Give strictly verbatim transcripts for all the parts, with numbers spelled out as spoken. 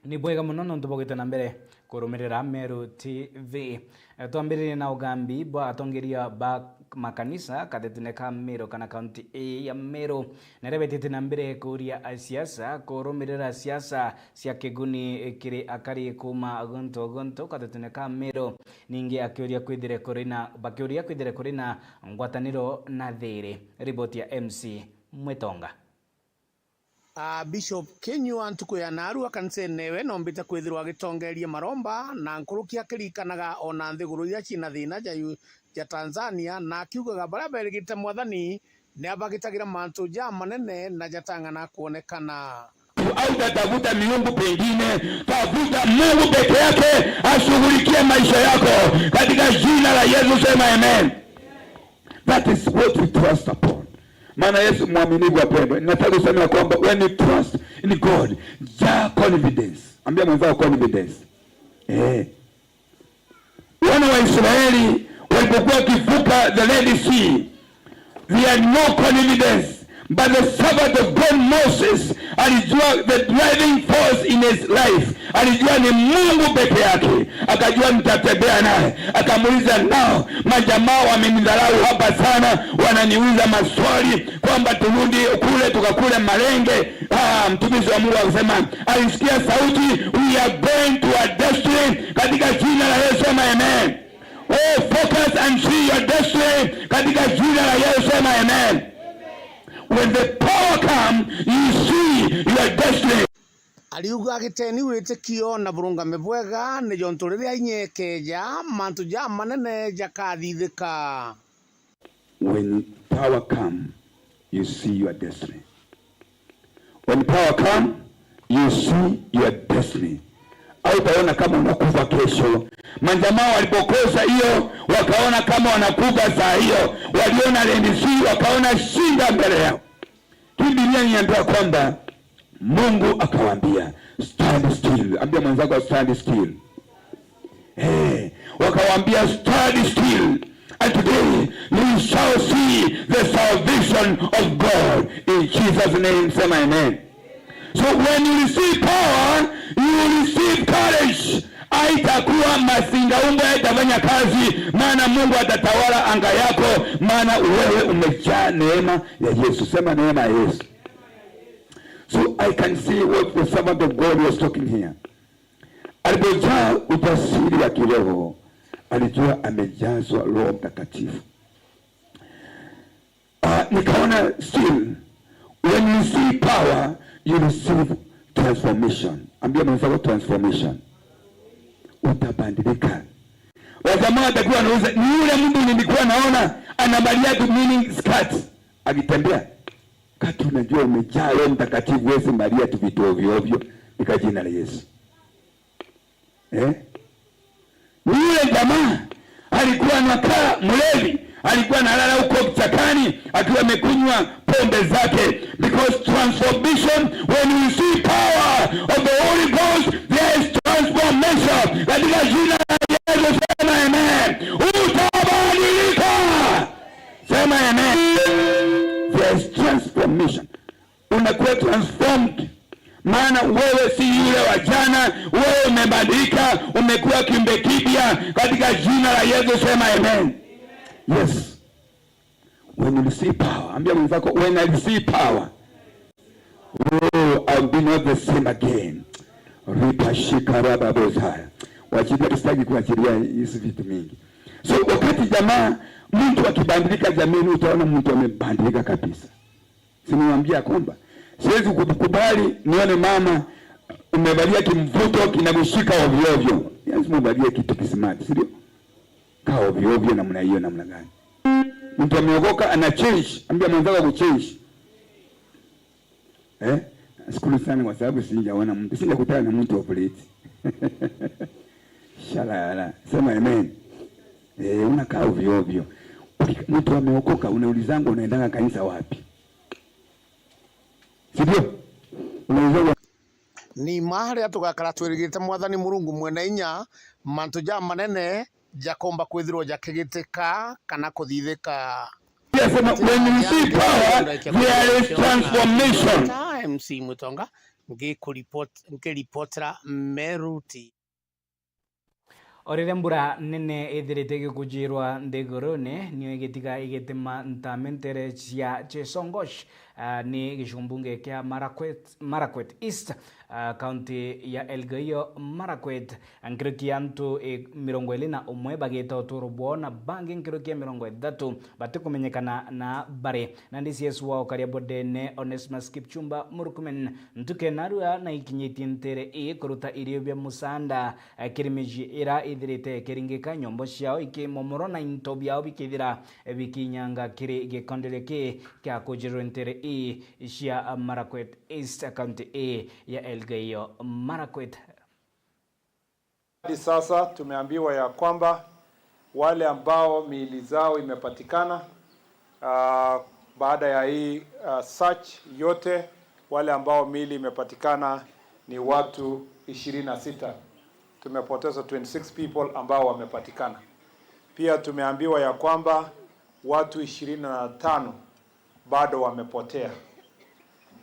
Ni bwega mono nontu bwa gwita na mbere kurumirira Meru T V. Eh, twambiririe na ugambi bwa atongeria ba makanisa katetine ka Meru kana kaunti ii ya Meru, na riria betite na mbere kuuria asiasa kurumirira siasa cia kiguni kiri akari kuuma guntu guntu katetine ka Meru. Ningi akiuria kwithire kuri na, bakiuria kwithire kuri na ngwataniro na thiri. Riboti ya M C Mwitonga. A Bishop Kinyua ntuku ya naarua kanisene we noombite kwithirwa agitongeeria maromba na nkuruki akirikanaga ona nthiguru iria ciina thiina ja, ja Tanzania, na akiugaga baria berigite Mwathani ni abagitagira mantu jamanene na jatang'ana kwonekana. Hautatafuta miungu pengine, tafuta Mungu peke yake ashughulikie maisha yako katika jina la Yesu, sema amen. That is what we trust upon. Maana Yesu mwaminifu, wapendwa. Nataka kusema ya kwamba when you trust in God, jaa confidence. Ambia mwenzako confidence. Eh. Wana wa Israeli walipokuwa wakivuka the Red Sea, they had no confidence. But the servant of God Moses alijua the driving force in his life. Alijua ni Mungu peke yake. Akajua nitatembea naye. Akamuuliza, nao majamaa wamenidharau hapa sana, wananiuliza maswali kwamba turudi kule tukakule malenge. Ah, mtumishi wa Mungu akasema, alisikia sauti, we are going to our destiny, katika jina la Yesu, sema amen. Oh, focus and see your destiny, katika jina la Yesu, sema amen. When the power come, you see your destiny. Ariuga, giteni witikio na burungame bwega, ni jontu riria inya ikeeja, mantu jamanene jakathithika. When power come, you see your destiny. When power come, you see your destiny. Hautaona kama unakufa kesho. Majamaa walipokosa hiyo, wakaona kama wanakufa saa hiyo. Waliona Red Sea, wakaona shinda mbele yao. Biblia inaniambia kwamba Mungu akawaambia, stand still. Ambia mwenzako, stand still. Eh, wakawaambia, stand still. And today you shall see the salvation of God in Jesus' name. Sema amen. So when you receive power, you receive courage. Haitakuwa masinga umbo haitafanya kazi, maana Mungu atatawala anga yako, maana wewe umejaa neema ya Yesu. Sema neema ya Yesu. So I can see what the servant of God was talking here. Alipojaa ujasiri wa kiroho, alijua amejazwa Roho Mtakatifu. Ah, nikaona still, when you see power, you receive transformation. Ambia mwenzako transformation. Utabadilika. Wajamaa watakuwa wanauliza, ni yule mtu nilikuwa naona anavalia tu mini skirt akitembea. Wakati unajua umejaa Roho Mtakatifu, huwezi valia tu vitu ovyo ovyo, katika jina la Yesu. Eh? Ni yule jamaa alikuwa anakaa mlevi, alikuwa analala huko kichakani akiwa amekunywa pombe zake. Because transformation, when you see power of the Holy Ghost, there is transformation. Katika jina la Yesu, sema amen. Utabadilika. Sema amen. There is transformation. Unakuwa transformed. Maana wewe si yule wa jana, wewe umebadilika, umekuwa kiumbe kipya katika jina la Yesu. Sema amen. Yes. When you receive power, ambia mwenzako, when I receive power, oh, I'll be not the same again. Ripashika rababozaya. Wachina, tusitaki kuachilia hizi vitu mingi. So wakati jamaa, mtu akibadilika, jamani, utaona mtu amebadilika kabisa. Si niwaambia kwamba siwezi kukubali nione mama umevalia kimvuto kinakushika ovyo ovyo. Lazima uvalie kitu kismart, si ndio? Kaa ovyo ovyo namna hiyo, namna gani? Mtu ameokoka ana change, ambia mwenzako ku change. Eh? Nashukuru sana kwa sababu sijaona mtu, sijakutana na mtu of late. Shalala. Sema amen. Eh, unakaa ovyo ovyo. Mtu ameokoka, unaulizanga unaendanga kanisa wapi? Si ndio? Unaulizanga. Ni ma riria tugakara twirigite Mwathani Murungu mwene inya, mantu jamanene jakomba kwithirwa jakigitika kana kuthithika. Yes, when you see power, there is transformation. M C Mutonga, ngikuripot-, nkiripotera Meru T V. O riria mbura nene ithirite igikujirwa nthigurune, nio igitiga igitima ntame ntere cia Chesongoch, ah, ni gicigo mbunge kia Marakwet, Marakwet East, ah, kaunti ya Elgeyo Marakwet. Nkuruki ya antu, eh, mirongo iri na umwe bagite uturo bwao na bangi nkuruki ya mirongo ithatu batikumenyekana na bari. Na D C S wa Ukaria Bodene, Onesmus Kipchumba Murkomen, ntuke narua na ikinyitie ntere ii kuruta irio bia musaanda, eh, kiri miji ira ithirite ikiringika, nyombo ciao ikimomorwa na into biao bikithira, eh, bikinyanga kiri gikondere ki kia kujirwe ntere ii cia Marakwet East, county ii ya Elgeyo Marakwet. Hadi sasa tumeambiwa ya kwamba wale ambao miili zao imepatikana, ah, baada ya hii, ah, search yote, wale ambao miili imepatikana ni watu ishirini na sita. Tumepoteza twenty-six people ambao wamepatikana. Pia tumeambiwa ya kwamba watu ishirini na tano bado wamepotea,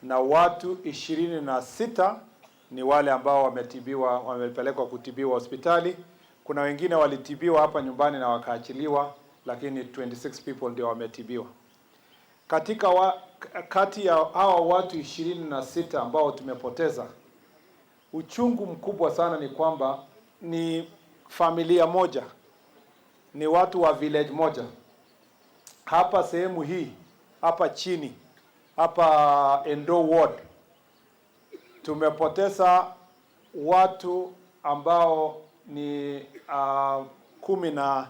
na watu ishirini na sita ni wale ambao wametibiwa, wamepelekwa kutibiwa hospitali. Kuna wengine walitibiwa hapa nyumbani na wakaachiliwa, lakini twenty-six people ndio wametibiwa. Katika wa, kati ya hawa watu ishirini na sita ambao tumepoteza, uchungu mkubwa sana ni kwamba ni familia moja, ni watu wa village moja. Hapa sehemu hii, hapa chini, hapa Endo Ward, tumepoteza watu ambao ni, ah, kumi na,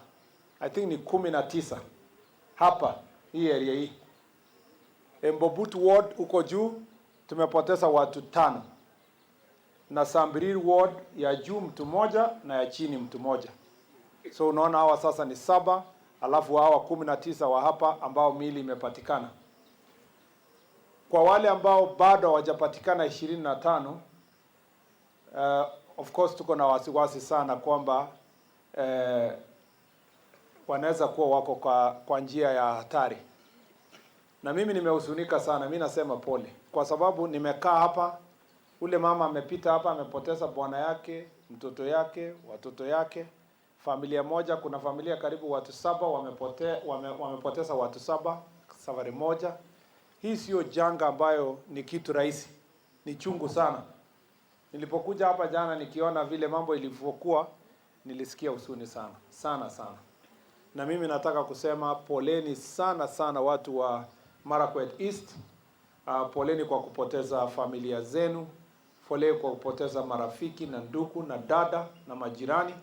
I think ni kumi na tisa hapa hii area hii. Embobut Ward huko juu tumepoteza watu tano, na Sambirir Ward ya juu mtu moja na ya chini mtu moja. So unaona hawa sasa ni saba, alafu hawa kumi na tisa wa hapa ambao miili imepatikana. Kwa wale ambao bado hawajapatikana ishirini na tano, uh, of course tuko na wasiwasi sana kwamba, eh, wanaweza kuwa wako kwa, kwa njia ya hatari. Na mimi nimehuzunika sana, mimi nasema pole, kwa sababu nimekaa hapa, ule mama amepita hapa, amepoteza bwana yake, mtoto yake, watoto yake, familia moja, kuna familia karibu watu saba wamepote-, wame-, wamepoteza watu saba safari moja. Hii sio janga ambayo ni kitu rahisi, ni chungu sana. Nilipokuja hapa jana nikiona vile mambo ilivyokuwa, nilisikia huzuni sana, sana, sana. Na mimi nataka kusema poleni sana, sana watu wa Marakwet East. Ah, poleni kwa kupoteza familia zenu, poleni kwa kupoteza marafiki na ndugu na dada na majirani.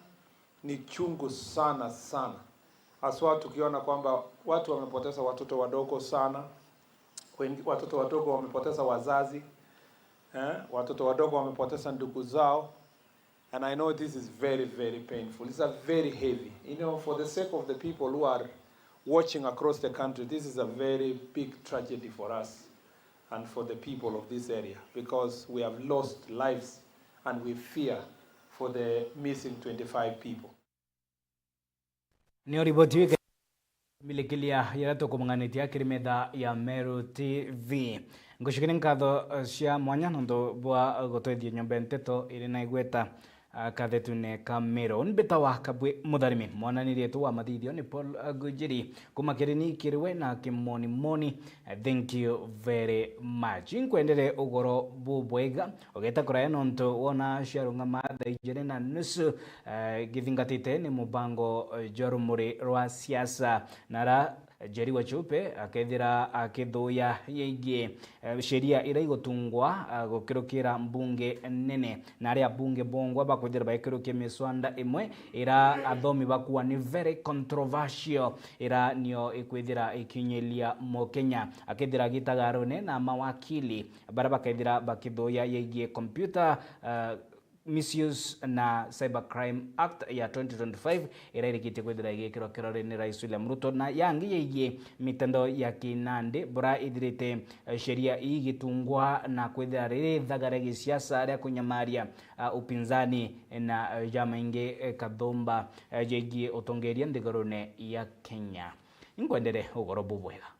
Ni chungu sana, sana. Haswa tukiona kwamba watu wamepoteza watoto wadogo sana, wengi, watoto wadogo wamepoteza wazazi, eh, watoto wadogo wamepoteza ndugu zao. And I know this is very, very painful. It's a very heavy. You know, for the sake of the people who are watching across the country, this is a very big tragedy for us and for the people of this area, because we have lost lives and we fear for the missing twenty-five people. Niyo riboti iu ikamilikilia iria tukumang'anitie kiri metha ya Meru T V. Ngucukire nkatho, eh, cia mwanya nontu bwa gutwithia nyomba ya nteto iri na igweta, ah, kathetune ka Meru. Ni mbitawa Kabwi Mutharimi, mwanani rietu wa mathithio ni Paul, ah, Ngujiri. Kuma kiri ni kiri we na kimonimoni, eh, thank you very much. Inkwendere ugoro bubwega. Ugeta kuraya nontu wona ciarungama thaa ijiri na nusu, eh, githingatite ni mubango, eh, jwa rumuri rwa siasa. Nara Njeri wa Chupe akethira akithuya yegii, eh, sheria iria igutungwa, eh, gukirukira mbunge nene, na aria abunge bongwa bakwithira baikirukio miswanda imwe ira athomi bakuwa ni very controversial, ira nio ikwithira ikinyiria Mukenya. Akethira agitagarune na mawakili baria bakethira bakithuya yegii Computer, eh, Misuse na Cybercrime Act ya twenty twenty-five, iria irikitie kwithira igikirwa kirore ni Rais William Ruto, na yangi yegii mitandao ya kinandi, bura ithirite, eh, sheria ii igitungwa na kwithira riri thagare gisiasa ria kunyamaria, ah, upinzani na, eh, jama ingi, eh, kathumba, eh, jegii utongeria nthigurune ya Kenya. Inkwendere ugoro bubwega.